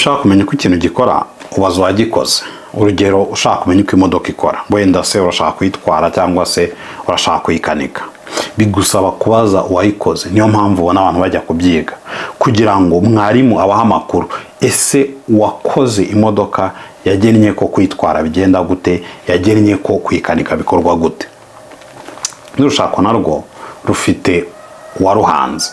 Ushaka kumenya uko ikintu gikora ubaza uwagikoze. Urugero, ushaka kumenya uko imodoka ikora, wenda se urashaka kuyitwara cyangwa se urashaka kuyikanika, bigusaba kubaza uwayikoze. Niyo mpamvu ubona abantu bajya kubyiga kugira ngo mwarimu abahe amakuru. Ese uwakoze imodoka yagennye ko kuyitwara bigenda gute? Yagennye ko kuyikanika bikorwa gute? N'urushako narwo rufite uwaruhanze.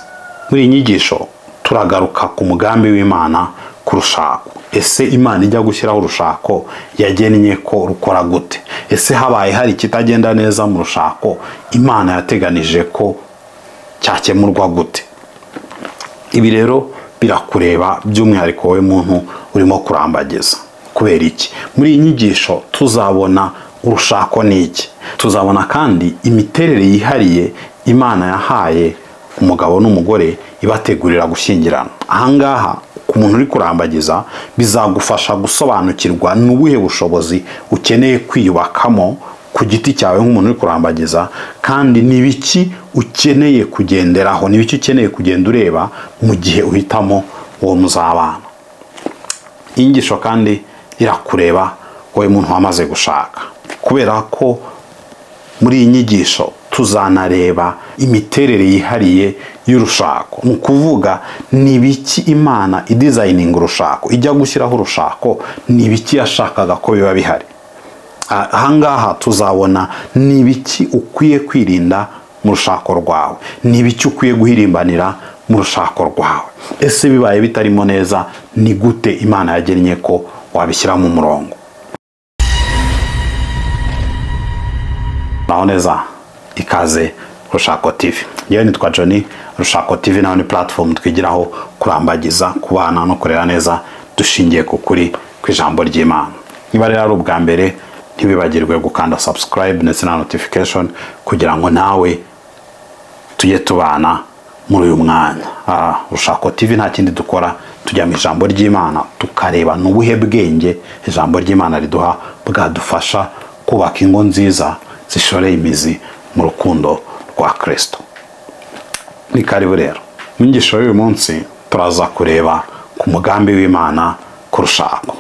Muri iyi nyigisho turagaruka ku mugambi w'Imana ku rushako. Ese Imana ijya gushyiraho urushako yagennye ko rukora gute? Ese habaye hari ikitagenda neza mu rushako, Imana yateganije ko cyakemurwa gute? Ibi rero birakureba by'umwihariko wowe muntu urimo kurambagiza. Kubera iki? Muri iyi nyigisho tuzabona urushako ni iki. Tuzabona kandi imiterere yihariye Imana yahaye umugabo n'umugore ibategurira gushyingirana. Ahangaha ku muntu uri kurambagiza bizagufasha gusobanukirwa n'ubuhe bushobozi ukeneye kwiyubakamo ku giti cyawe nk'umuntu uri kurambagiza, kandi n'ibiki ukeneye kugenderaho, n'ibiki ukeneye kugenda ureba mu gihe uhitamo uwo muzabana. Inyigisho kandi irakureba wowe muntu wamaze gushaka, kubera ko muri iyi nyigisho tuzanareba imiterere yihariye y'urushako. Ni ukuvuga ni ibiki Imana idesigninga urushako, ijya gushyiraho urushako, ni ibiki yashakaga ko biba bihari. Ahangaha tuzabona ni ibiki ukwiye kwirinda mu rushako rwawe, ni ibiki ukwiye guhirimbanira mu rushako rwawe. Ese bibaye bitarimo neza, ni gute Imana yagennye ko wabishyira mu murongo? Naho neza, ikaze Rushako TV. Yewe nitwa Johnny. Rushako TV naho ni platform twigiraho kurambagiza, kubana no kurera neza dushingiye ku kuri kw'ijambo ry'Imana. Niba rero ari ubwa mbere, ntibibagirwe gukanda subscribe ndetse na notification kugira ngo nawe tujye tubana muri uyu mwanya. Rushako TV nta kindi dukora, tujya mu ijambo ry'Imana tukareba n'ubuhe bwenge ijambo ry'Imana riduha bwadufasha kubaka ingo nziza zishoreye imizi mu rukundo rwa Kristo. Ni karibu rero. Mu nyigisho y'uyu munsi turaza kureba ku mugambi w'Imana ku rushako.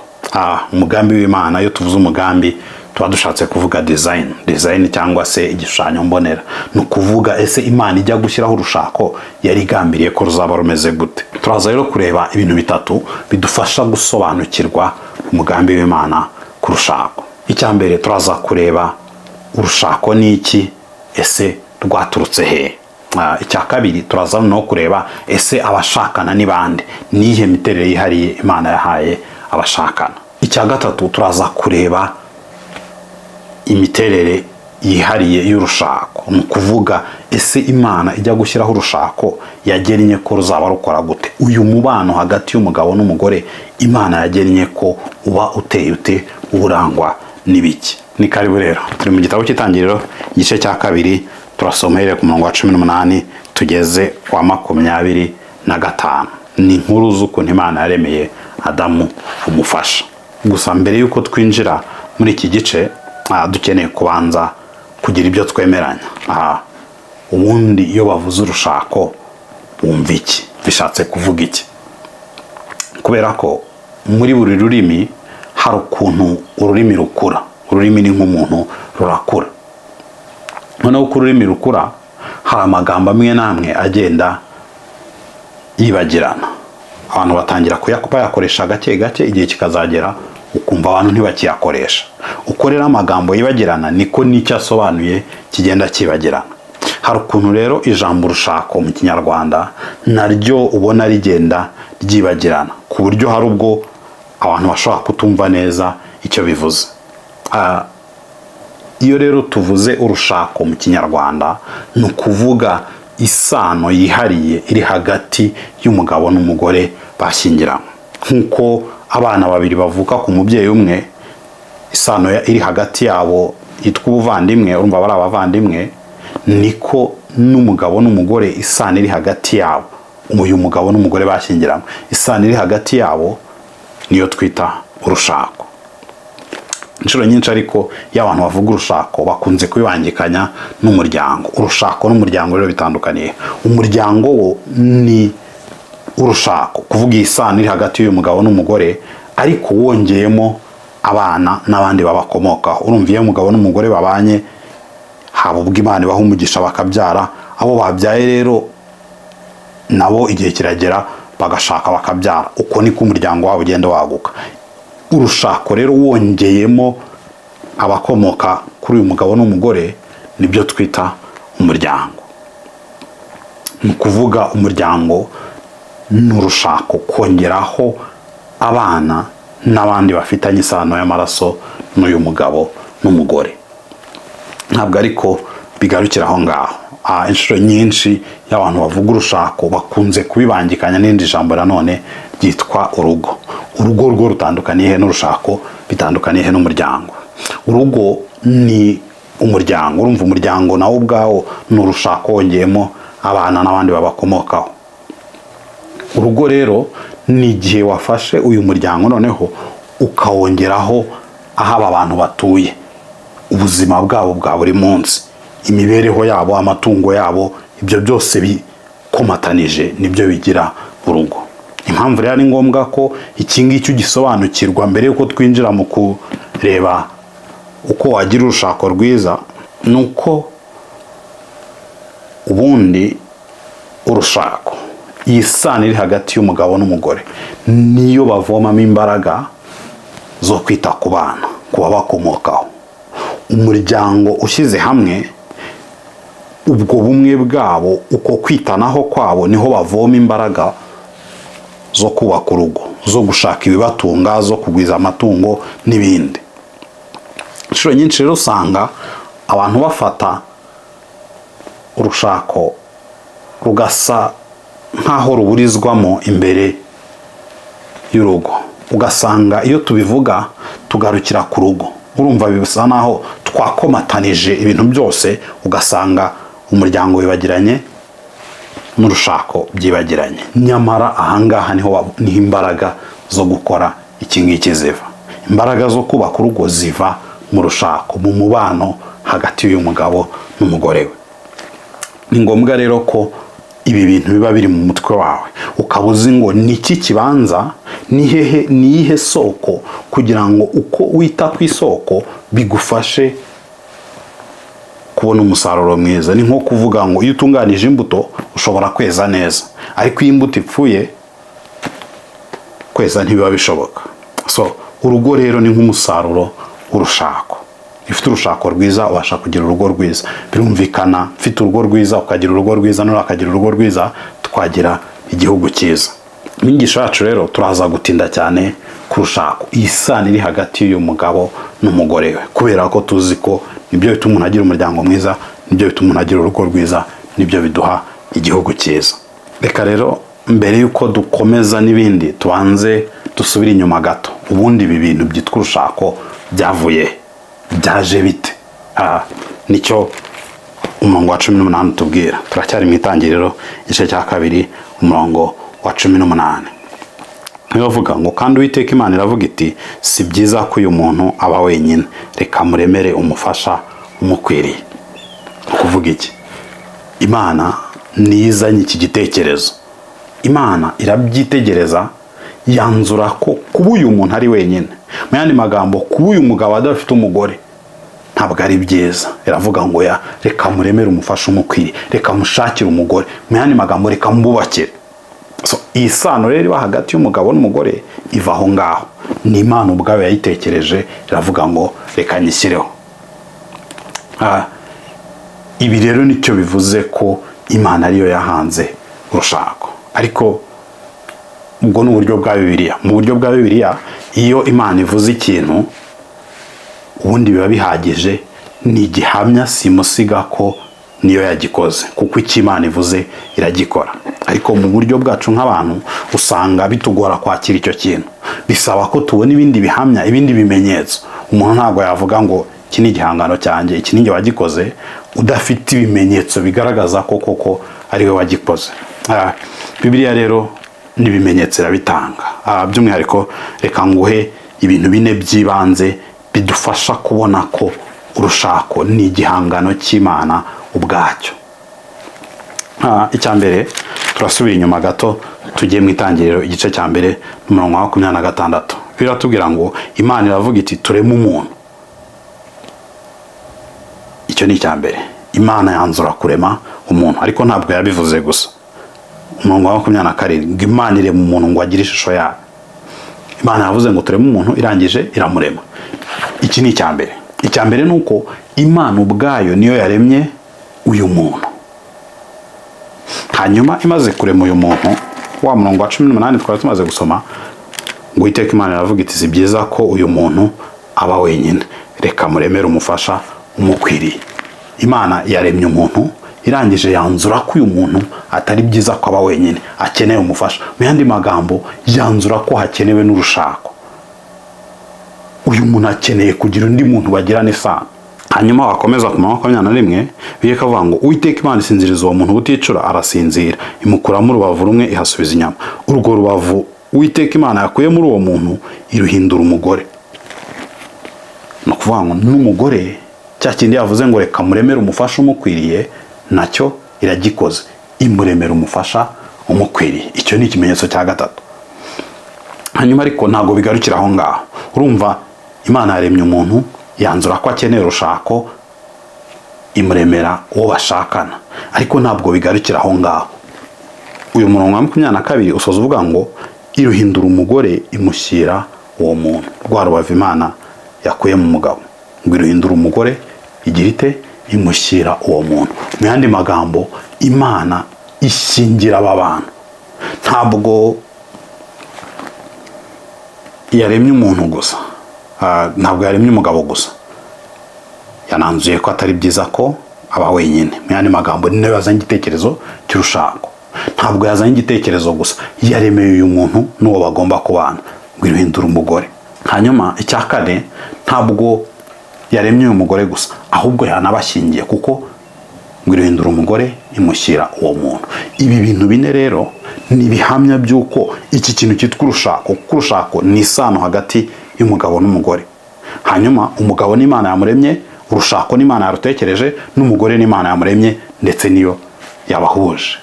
Umugambi w'Imana, iyo tuvuze umugambi tuba dushatse kuvuga design, design cyangwa se igishushanyo mbonera. Ni ukuvuga ese Imana ijya gushyiraho urushako yari igambiriye ko ruzaba rumeze gute? Turaza rero kureba ibintu bitatu bidufasha gusobanukirwa umugambi w'Imana ku rushako. Icya mbere, turaza kureba urushako ni iki, ese rwaturutse he? Icya kabiri, turaza no kureba ese abashakana ni bande, nihe miterere yihariye Imana yahaye abashakana. Icya gatatu, turaza kureba imiterere yihariye y'urushako. Ni ukuvuga ese Imana ijya gushyiraho urushako yagennye ko ruzaba rukora gute? Uyu mubano hagati y'umugabo n'umugore Imana yagennye ko uba uteye ute, urangwa n'ibiki? Ni karibu rero. Turi mu gitabo cy'Itangiriro igice cya kabiri, turasoma uhereye ku murongo wa 18 tugeze kwa 25. Ni inkuru z'ukuntu Imana yaremeye Adamu umufasha. Gusa mbere y'uko twinjira muri iki gice, dukeneye kubanza kugira ibyo twemeranya. Ubundi iyo bavuze urushako wumva iki? Bishatse kuvuga iki? Kubera ko muri buri rurimi hari ukuntu ururimi rukura. Ururimi ni nk'umuntu, rurakura. Noneho uko ururimi rukura, hari amagambo amwe n'amwe agenda yibagirana. Abantu batangira kuyakoresha gake gake, igihe kikazagera ukumva abantu ntibakiyakoresha. Uko rero amagambo yibagirana niko n'icyo asobanuye kigenda kibagirana. Hari ukuntu rero ijambo urushako mu Kinyarwanda naryo ubona rigenda ryibagirana, ku buryo hari ubwo abantu bashobora kutumva neza icyo bivuze. Iyo rero tuvuze urushako mu Kinyarwanda, ni ukuvuga isano yihariye iri hagati y'umugabo n'umugore bashyingiranywe. Nk'uko abana babiri bavuka ku mubyeyi umwe, isano iri hagati yabo yitwa ubuvandimwe, urumva bari abavandimwe, niko n'umugabo n'umugore isano iri hagati yabo, uyu mugabo n'umugore bashyingiranywe, isano iri hagati yabo niyo twita urushako. Inshuro nyinshi ariko iyo abantu bavuga urushako bakunze kubibangikanya n'umuryango. Urushako n'umuryango rero bitandukaniye. Umuryango wo ni urushako, kuvuga isano iri hagati y'uyu mugabo n'umugore, ariko wongeyemo abana n'abandi babakomokaho. Urumva iyo umugabo n'umugore babanye, haba ubwo Imana ibaha umugisha bakabyara, abo babyaye rero nabo igihe kiragera bagashaka bakabyara. Uko niko umuryango wabo ugenda waguka. Urushako rero wongeyemo abakomoka kuri uyu mugabo n'umugore, nibyo twita umuryango. Ni ukuvuga umuryango ni urushako kongeraho abana n'abandi bafitanye isano y'amaraso n'uyu mugabo n'umugore. Ntabwo ariko bigarukira aho ngaho. Inshuro nyinshi y'abantu bavuga urushako bakunze kubibangikanya n'indi jambo nanone ryitwa urugo. Urugo rwo rutandukaniye he n'urushako, bitandukaniye he n'umuryango? Urugo ni umuryango. Urumva umuryango nawo ubwawo ni urushako wongeyemo abana n'abandi babakomokaho. Urugo rero ni igihe wafashe uyu muryango noneho ukawongeraho aho aba bantu batuye, ubuzima bwabo bwa buri munsi, imibereho yabo, amatungo yabo, ibyo byose bikomatanije nibyo bigira urugo. Impamvu rero ari ngombwa ko iki ngiki ugisobanukirwa mbere yuko twinjira mu kureba uko wagira urushako rwiza, ni uko ubundi urushako, iyi sano iri hagati y'umugabo n'umugore, niyo bavomamo imbaraga zo kwita ku bana, ku babakomokaho. Umuryango ushyize hamwe, ubwo bumwe bwabo, uko kwitanaho kwabo, niho bavoma imbaraga zo kubaka urugo, zo gushaka ibibatunga, zo kugwiza amatungo n'ibindi. Inshuro nyinshi rero usanga abantu bafata urushako rugasa nkaho ruburizwamo imbere y'urugo, ugasanga iyo tubivuga tugarukira ku rugo. Urumva bisa naho twakomatanije ibintu byose, ugasanga umuryango wibagiranye n'urushako byibagiranye. Nyamara ahangaha niho imbaraga zo gukora iki ngiki ziva. Imbaraga zo kubaka urugo ziva mu rushako, mu mubano hagati y'uyu mugabo n'umugore we. Ni ngombwa rero ko ibi bintu biba biri mu mutwe wawe, ukaba uzi ngo niki kibanza, ni hehe, ni iyihe soko, kugira ngo uko wita ku isoko bigufashe kubona umusaruro mwiza. Ni nko kuvuga ngo iyo utunganije imbuto ushobora kweza neza, ariko iyo imbuto ipfuye kweza ntibiba bishoboka. So urugo rero ni nk'umusaruro w'urushako. Ifite urushako rwiza ubasha kugira urugo rwiza. Birumvikana, mfite urugo rwiza ukagira urugo rwiza, n'uri akagira urugo rwiza, twagira igihugu cyiza. Inyigisho yacu rero turaza gutinda cyane ku rushako, iyi sano iri hagati y'uyu mugabo n'umugore we, kubera ko tuzi ko nibyo bituma umuntu agira umuryango mwiza, nibyo bituma umuntu agira urugo rwiza, nibyo biduha igihugu cyiza. Reka rero mbere yuko dukomeza n'ibindi tubanze dusubire inyuma gato. Ubundi ibi bintu byitwa urushako byavuye, byaje bite? Nicyo umurongo wa 18 tubwira. Turacyari mu itangiriro igice cya 2 umurongo wa 18. Niyo bavuga ngo kandi Uwiteka Imana iravuga iti si byiza ko uyu muntu aba wenyine, reka muremere umufasha umukwiriye. Kuvuga iki? Imana nizanye iki gitekerezo. Imana irabyitegereza, yanzura ko kuba uyu muntu ari wenyine, mu yandi magambo kuba uyu mugabo adafite umugore ntabwo ari byiza. Iravuga ngo ya reka muremere umufasha umukwiriye, reka mushakire umugore, mu yandi magambo reka mbubakire. So iyi sano rero iba hagati y'umugabo n'umugore iva aho ngaho. Ni Imana ubwayo yayitekereje, iravuga ngo reka nyishyireho. Ibi rero nicyo bivuze ko Imana ariyo yahanze urushako. Ariko ubwo ni uburyo bwa Bibiliya. Mu buryo bwa Bibiliya iyo Imana ivuze ikintu ubundi biba bihagije, ni igihamya simusiga ko niyo yagikoze, kuko icyo Imana ivuze iragikora. Ariko mu buryo bwacu nk'abantu usanga bitugora kwakira icyo kintu, bisaba ko tubona ibindi bihamya, ibindi bimenyetso. Umuntu ntabwo yavuga ngo iki ni igihangano cyanjye, iki ni njye wagikoze, udafite ibimenyetso bigaragaza ko koko ari we wagikoze. Bibiliya rero n'ibimenyetso irabitanga. By'umwihariko reka nguhe ibintu bine by'ibanze bidufasha kubona ko urushako ni igihangano cy'Imana ubwacyo. Icya mbere, turasubira inyuma gato tugiye mu Itangiriro igice cya 1 umurongo wa 26. Biratubwira ngo Imana iravuga iti tureme umuntu. Icyo ni icya mbere, Imana yanzura kurema umuntu, ariko ntabwo yabivuze gusa. Umurongo wa 27 ngo Imana irema umuntu ngo agire ishusho yayo. Imana yavuze ngo tureme umuntu, irangije iramurema. Iki ni icya mbere. Icya mbere ni uko Imana ubwayo niyo yaremye uyu muntu. Hanyuma imaze kurema uyu muntu, wa murongo wa 18 twari tumaze gusoma, ngo Uwiteka Imana iravuga iti si byiza ko uyu muntu aba wenyine, reka muremere umufasha umukwiriye. Imana yaremye umuntu, irangije yanzura ko uyu muntu atari byiza ko aba wenyine, akeneye umufasha. Mu yandi magambo, yanzura ko hakenewe n'urushako. Uyu muntu akeneye kugira undi muntu bagirana isano. Hanyuma wakomeza ku 21, bikavuga ngo Uwiteka Imana isinziriza uwo muntu uticura, arasinzira, imukuramo urubavu rumwe ihasubiza inyama. Urwo rubavu Uwiteka Imana yakuye muri uwo muntu iruhindura umugore. No kuvuga ngo n'umugore, cya kindi yavuze ngo reka muremere umufasha umukwiriye, nacyo iragikoze, imuremera umufasha umukwiriye. Icyo ni ikimenyetso cya gatatu. Hanyuma ariko ntabwo bigarukira aho ngaho. Urumva Imana yaremye umuntu, yanzura ko akeneye urushako, imuremera uwo bashakana. Ariko ntabwo bigarukira aho ngaho. Uyu murongo wa 22 usoza uvuga ngo iruhindura umugore imushyira uwo muntu. Rwa rubavu Imana yakuye mu mugabo, ngo iruhindura umugore igira ite? Imushyira uwo muntu. Mu yandi magambo, Imana ishingira aba bantu. Ntabwo yaremye umuntu gusa, ntabwo yaremye umugabo gusa, yananzuye ko atari byiza ko aba wenyine. Mu yandi magambo, ni nawe yazanye igitekerezo cy'urushako. Ntabwo yazanye igitekerezo gusa, yaremeye uyu muntu n'uwo bagomba kubana, ngo iruhindure umugore. Hanyuma icya kane, ntabwo yaremye uyu mugore gusa, ahubwo yanabashyingiye, kuko ngo iruhindure umugore imushyira uwo muntu. Ibi bintu bine rero ni ibihamya by'uko iki kintu cyitwa urushako, kuko urushako ni isano hagati y'umugabo n'umugore. Hanyuma umugabo n'Imana yamuremye, urushako n'Imana yarutekereje, n'umugore n'Imana yamuremye, ndetse niyo yabahuje.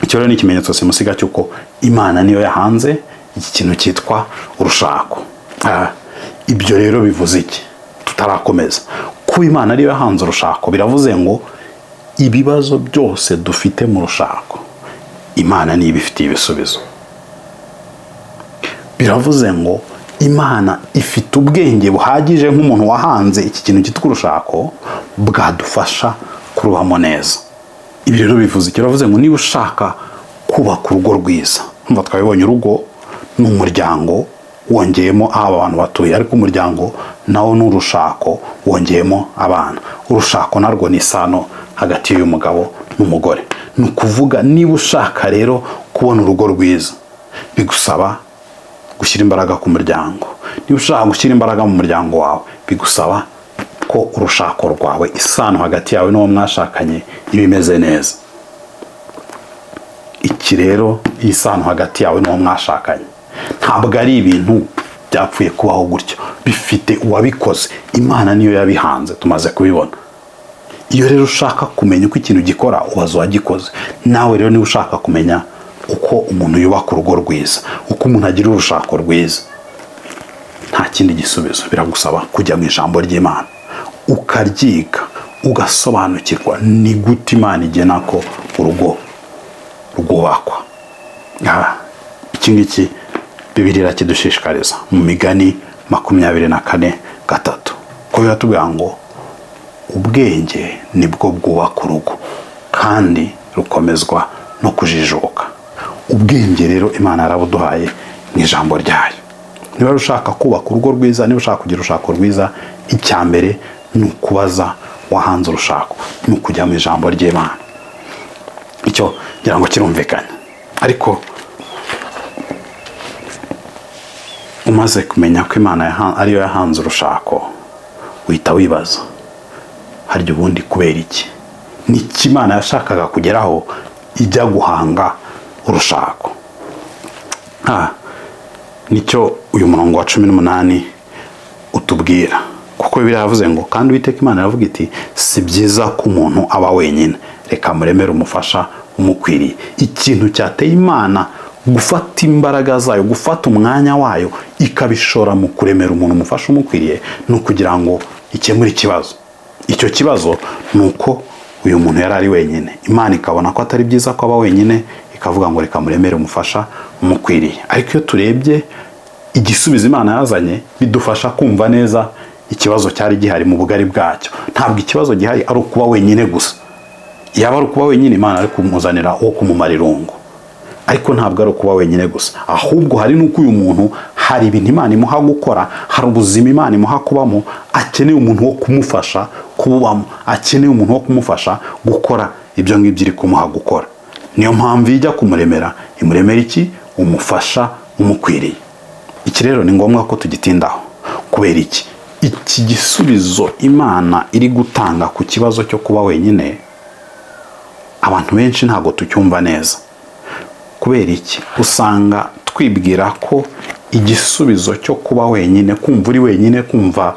Icyo rero ni ikimenyetso simusiga cy'uko Imana niyo yahanze iki kintu cyitwa urushako. Ibyo rero bivuze iki? Tutarakomeza. Kuba Imana ariyo yahanze urushako biravuze ngo ibibazo byose dufite mu rushako Imana niyo ibifitiye ibisubizo. Biravuze ngo Imana ifite ubwenge buhagije nk'umuntu wahanze iki kintu cyitwa urushako, bwadufasha kurubamo neza. Ibi rero bivuze iki? Biravuze ngo niba ushaka kubaka urugo rwiza, umva twabibonye, urugo ni umuryango wongeyemo aba bantu batuye, ariko umuryango nawo ni urushako wongeyemo abana. Urushako narwo ni isano hagati y'uyu mugabo n'umugore. Ni ukuvuga niba ushaka rero kubona urugo rwiza, bigusaba gushyira imbaraga ku muryango. Niba ushaka gushyira imbaraga mu muryango wawe, bigusaba ko urushako rwawe, isano hagati yawe n'uwo mwashakanye, iba imeze neza. Iki rero, isano hagati yawe n'uwo mwashakanye, ntabwo ari ibintu byapfuye kubaho gutyo, bifite uwabikoze. Imana niyo yabihanze, tumaze kubibona. Iyo rero ushaka kumenya uko ikintu gikora, ubaza uwagikoze. Nawe rero niba ushaka kumenya uko umuntu yubaka urugo rwiza, uko umuntu agira urushako rwiza, nta kindi gisubizo, biragusaba kujya mu ijambo ry'Imana, ukaryiga, ugasobanukirwa ni gute Imana igena ko urugo rwubakwa. Iki ngiki Bibiliya irakidushishikariza mu Migani 24:3, ko biratubwira ngo ubwenge nibwo bwubaka urugo, kandi rukomezwa no kujijuka. Ubwenge rero Imana yarabuduhaye mu ijambo ryayo. Niba ushaka kubaka urugo rwiza, niba ushaka kugira urushako rwiza, icya mbere ni ukubaza wahanze urushako, ni ukujya mu ijambo ry'Imana. Icyo ngira ngo kirumvikana. Ariko umaze kumenya ko Imana ariyo yahanze urushako, uhita wibaza harya ubundi kubera iki? Niki Imana yashakaga kugeraho ijya guhanga urushako? Nicyo uyu murongo wa 18 utubwira. Kuko Bibiliya yavuze ngo kandi Uwiteka Imana iravuga iti si byiza ko umuntu aba wenyine, reka muremere umufasha umukwiriye. Ikintu cyateye Imana gufata imbaraga zayo, gufata umwanya wayo, ikabishora mu kuremera umuntu umufasha umukwiriye, ni ukugira ngo ikemure ikibazo. Icyo kibazo ni uko uyu muntu yari ari wenyine, Imana ikabona ko atari byiza ko aba wenyine, ikavuga ngo reka muremere umufasha umukwiriye. Ariko iyo turebye igisubizo Imana yazanye, bidufasha kumva neza ikibazo cyari gihari mu bugari bwacyo. Ntabwo ikibazo gihari ari ukuba wenyine gusa. Yaba ari ukuba wenyine, Imana ari kumuzanira uwo kumumara irungu. Ariko ntabwo ari ukuba wenyine gusa, ahubwo hari n'uko uyu muntu hari ibintu Imana imuha gukora, hari ubuzima Imana imuha kubamo, akeneye umuntu wo kumufasha kububamo, akeneye umuntu wo kumufasha gukora ibyo ngibyo iri kumuha gukora. Niyo mpamvu ijya kumuremera, imuremera iki? Umufasha umukwiriye. Iki rero ni ngombwa ko tugitindaho. Kubera iki? Iki gisubizo Imana iri gutanga ku kibazo cyo kuba wenyine, abantu benshi ntabwo tucyumva neza. Kubera iki? Usanga twibwira ko igisubizo cyo kuba wenyine, kumva uri wenyine, kumva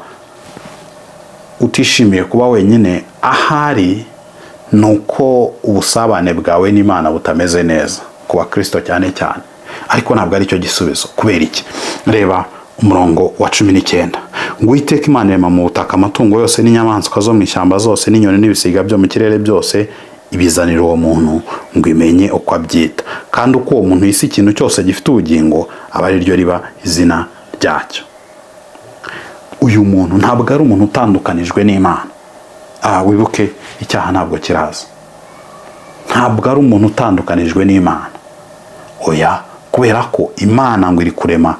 utishimiye kuba wenyine, ahari ni uko ubusabane bwawe n'Imana butameze neza, ku bakristo cyane cyane. Ariko ntabwo ari cyo gisubizo. Kubera iki? Reba umurongo wa 19. Ngo Uwiteka Imana irema mu butaka amatungo yose n'inyamaswa zo mu ishyamba zose n'inyoni n'ibisiga byo mu kirere byose, ibizanira uwo muntu ngo imenye uko abyita. Kandi uko uwo muntu yise ikintu cyose gifite ubugingo, aba ari ryo riba izina ryacyo. Uyu muntu ntabwo ari umuntu utandukanijwe n'Imana. Wibuke icyaha ntabwo kiraza. Ntabwo ari umuntu utandukanijwe n'Imana. Oya, kubera ko Imana ngo iri kurema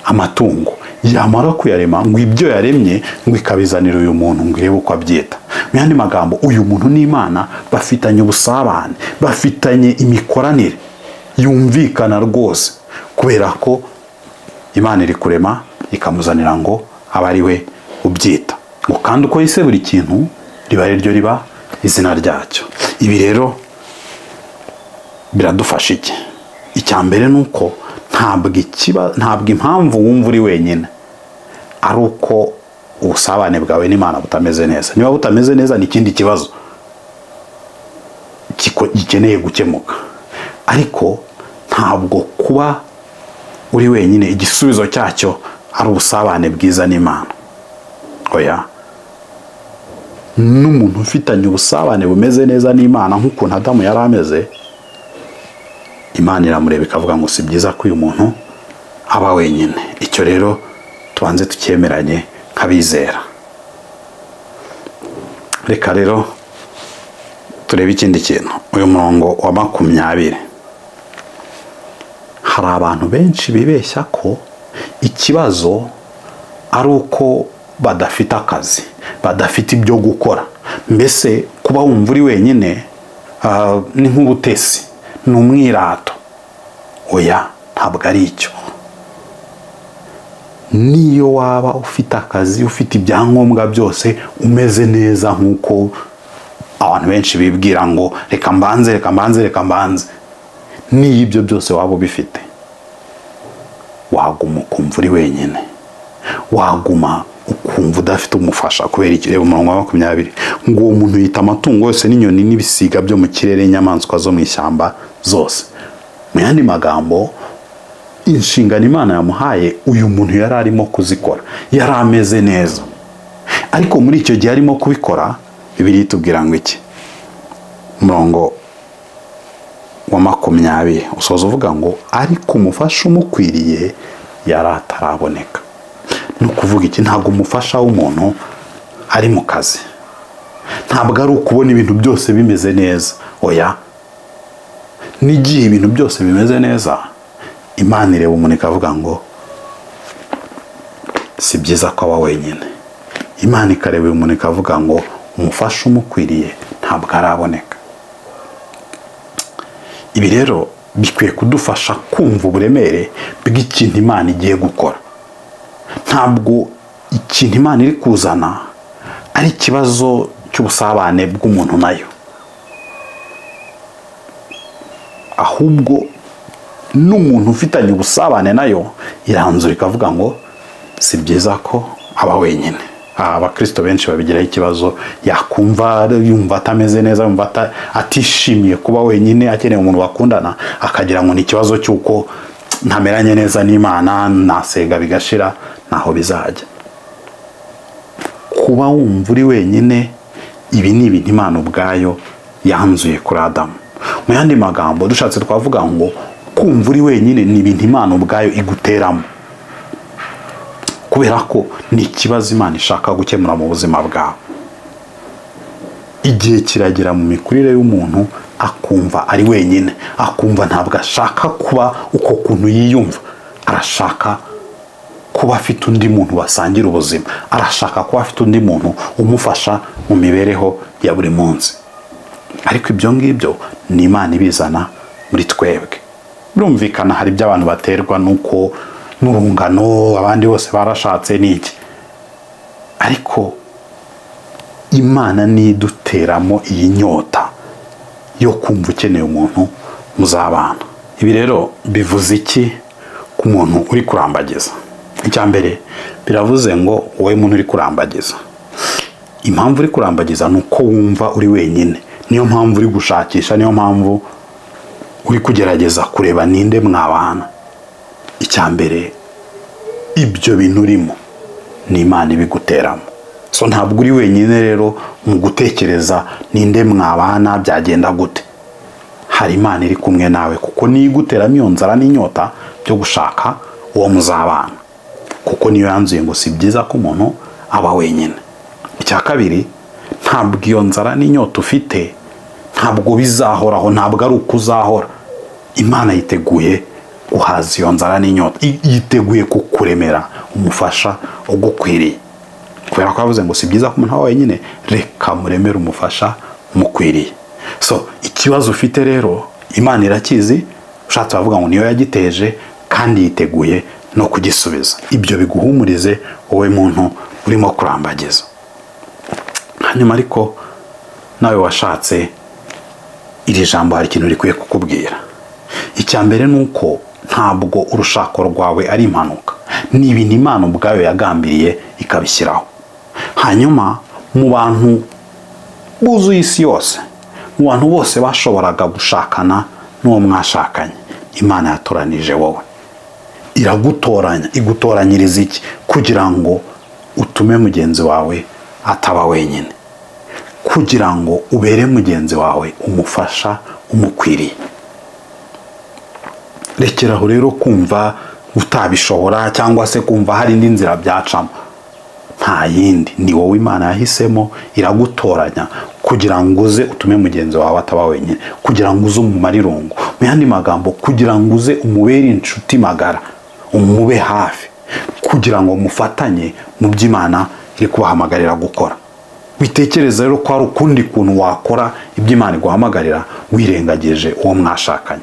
amatungo, yamara kuyarema ngo ibyo yaremye ngo ikabizanira uyu muntu ngo irebe uko abyita. Mu yandi magambo, uyu muntu n'Imana bafitanye ubusabane, bafitanye imikoranire yumvikana rwose, kubera ko Imana iri kurema ikamuzanira ngo abe ari we ubyita. Ngo kandi uko yise buri kintu riba ari ryo riba izina ryacyo. Ibi rero biradufasha iki? Icya mbere ni uko ntabwo impamvu wumva uri wenyine ari uko ubusabane bwawe n'Imana butameze neza. Niba butameze neza ni ikindi kibazo gikeneye gukemuka. Ariko ntabwo kuba uri wenyine igisubizo cyacyo ari ubusabane bwiza n'Imana. Oya, n'umuntu ufitanye ubusabane bumeze neza n'Imana nk'ukuntu Adamu yari ameze, Imana iramureba ikavuga ngo si byiza ko uyu muntu aba wenyine. Icyo rero tubanze tucyemeranye nk'abizera. Reka rero turebe ikindi kintu. Uyu murongo wa 20. Hari abantu benshi bibeshya ko ikibazo ari uko badafite akazi, badafite ibyo gukora. Mbese kuba wumva uri wenyine ni nk'ubutesi, ni umwirato. Oya, ntabwo ari icyo. Niyo waba ufite akazi, ufite ibyangombwa byose, umeze neza nk'uko abantu benshi bibwira ngo reka mbanze, reka mbanze, reka mbanze, niyo ibyo byose waba ubifite, waguma ukumva uri wenyine, waguma ukumva udafite umufasha. Kubera iki? Reba umurongo wa 20. Ngo uwo muntu yita amatungo yose n'inyoni n'ibisiga byo mu kirere, inyamaswa zo mu ishyamba zose. Mu yandi magambo, inshingano Imana yamuhaye uyu muntu yari arimo kuzikora, yari ameze neza. Ariko muri icyo gihe arimo kubikora, Bibiliya itubwira ngo iki? Umurongo wa 20 usoza uvuga ngo ariko umufasha umukwiriye yari ataraboneka. Ni ukuvuga iki? Ntabwo umufasha w'umuntu ari mu kazi, ntabwo ari ukubona ibintu byose bimeze neza. Oya, n'igihe ibintu byose bimeze neza, Imana ireba umuntu ikavuga ngo si byiza ko aba wenyine. Imana ikareba umuntu ikavuga ngo umufasha umukwiriye ntabwo araboneka. Ibi rero bikwiye kudufasha kumva uburemere bw'ikintu Imana igiye gukora. Ntabwo ikintu Imana iri kuzana ari ikibazo cy'ubusabane bw'umuntu nayo, ahubwo n'umuntu ufitanye ubusabane nayo iranzura ikavuga ngo si byiza ko aba wenyine. Abakristo benshi babigiraho ikibazo, yakumva yumva atameze neza, yumva atishimiye kuba wenyine, akeneye umuntu bakundana, akagira ngo ni ikibazo cy'uko ntameranye neza n'Imana, nasenga bigashira, ntaho bizajya. Kuba wumva uri wenyine, ibi ni ibintu Imana ubwayo yanzuye kuri Adamu. Mu yandi magambo dushatse twavuga ngo kumva uri wenyine ni ibintu Imana ubwayo iguteramo, kubera ko ni ikibazo Imana ishaka gukemura mu buzima bwawe. Igihe kiragera mu mikurire y'umuntu akumva ari wenyine, akumva ntabwo ashaka kuba uko kuntu yiyumva, arashaka kuba afite undi muntu basangira ubuzima, arashaka kuba afite undi muntu umufasha mu mibereho ya buri munsi. Ariko ibyo ngibyo ni Imana ibizana muri twebwe. Birumvikana hari ibyo abantu baterwa nuko n'urungano, abandi bose barashatse n'iki, ariko Imana niduteramo iyi nyota yo kumva ukeneye umuntu muzabana. Ibi rero bivuze iki ku muntu uri kurambagiza? Icya mbere biravuze ngo wowe muntu uri kurambagiza, impamvu uri kurambagiza ni uko wumva uri wenyine, niyo mpamvu uri gushakisha, niyo mpamvu uri kugerageza kureba ninde mwabana. Icya mbere ibyo bintu urimo ni Imana ibiguteramo. So ntabwo uri wenyine rero mu gutekereza ninde mwabana byagenda gute. Hari Imana iri kumwe nawe, kuko niyo iguteramo iyo nzara n'inyota byo gushaka uwo muzabana, kuko niyo yanzuye ngo si byiza ko umuntu aba wenyine. Icya kabiri, ntabwo iyo nzara n'inyota ufite ntabwo bizahoraho, ntabwo ari uko uzahora. Imana yiteguye guhaza iyo nzara n'inyota, yiteguye kukuremera umufasha ugukwiriye. Kubera ko yavuze ngo si byiza ko umuntu aba wenyine, reka muremere umufasha umukwiriye. So ikibazo ufite rero Imana irakizi, ushatse bavuga ngo niyo yagiteje kandi yiteguye no kugisubiza. Ibyo biguhumurize wowe muntu urimo kurambagiza. Hanyuma ariko nawe washatse, iri jambo hari ikintu rikwiye kukubwira. Icya mbere ni uko ntabwo urushako rwawe ari impanuka, ni ibintu Imana ubwayo yagambiriye ikabishyiraho. Hanyuma mu bantu buzuye isi yose, mu bantu bose bashoboraga gushakana n'uwo mwashakanye, Imana yatoranije wowe, iragutoranya. Igutoranyiriza iki? Kugira ngo utume mugenzi wawe ataba wenyine, kugira ngo ubere mugenzi wawe umufasha umukwiriye. Rekeraho rero kumva utabishobora cyangwa se kumva hari indi nzira byacamo. Nta yindi, ni wowe Imana yahisemo, iragutoranya kugira ngo uze utume mugenzi wawe ataba wenyine, kugira ngo uze umumare irungu. Mu yandi magambo, kugira ngo uze umubere inshuti magara, umube hafi, kugira ngo mufatanye mu byo Imana iri kubahamagarira gukora. Witekereza rero ko hari ukundi kuntu wakora ibyo Imana iguhamagarira wirengagije uwo mwashakanye.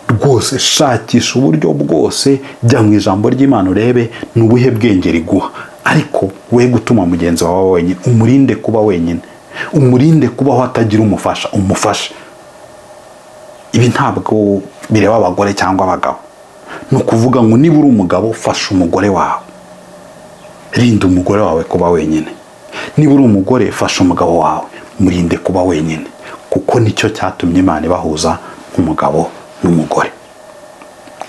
Rwose shakisha uburyo bwose, jya mu ijambo ry'Imana urebe ni ubuhe bwenge riguha, ariko we gutuma mugenzi wawe wenyine, umurinde kuba wenyine, umurinde kubaho atagira umufasha, umufashe. Ibi ntabwo bireba abagore cyangwa abagabo. Ni ukuvuga ngo niba uri umugabo, fasha umugore wawe, rinda umugore wawe kuba wenyine. Niba uri umugore, fasha umugabo wawe, murinde kuba wenyine, kuko nicyo cyatumye Imana ibahuza nk'umugabo n'umugore.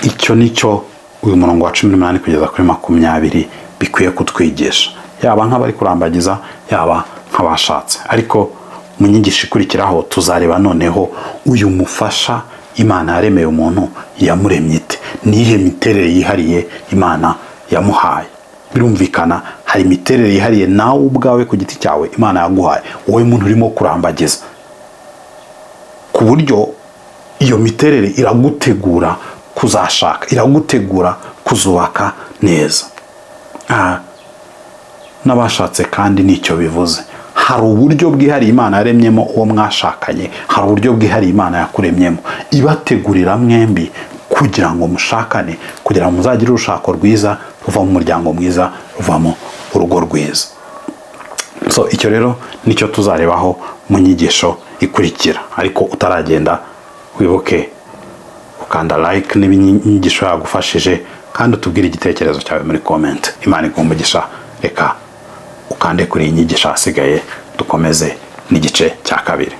Icyo nicyo uyu murongo wa 18 kugeza kuri 20 bikwiye kutwigisha, yaba nk'abari kurambagiza, yaba nk'abashatse. Ariko mu nyigisho ikurikiraho tuzareba noneho uyu mufasha Imana yaremeye umuntu yamuremye ite, nihe miterere yihariye Imana yamuhaye. Birumvikana hari imiterere yihariye nawe ubwawe ku giti cyawe Imana yaguhaye, wowe muntu urimo kurambagiza, ku buryo iyo miterere iragutegura kuzashaka, iragutegura kuzubaka neza. N'abashatse kandi nicyo bivuze. Hari uburyo bwihariye Imana yaremyemo uwo mwashakanye, hari uburyo bwihariye Imana yakuremyemo, ibategurira mwembi kugira ngo mushakane, kugira ngo muzagire urushako rwiza ruva mu muryango mwiza, ruvamo urugo rwiza. So icyo rero nicyo tuzarebaho mu nyigisho ikurikira. Ariko utaragenda wibuke ukanda like niba inyigisho yagufashije, kandi utubwire igitekerezo cyawe muri comment. Imana iguhe umugisha. Reka Ukande kuri iyi nyigisho, ahasigaye dukomeze n'igice cya kabiri.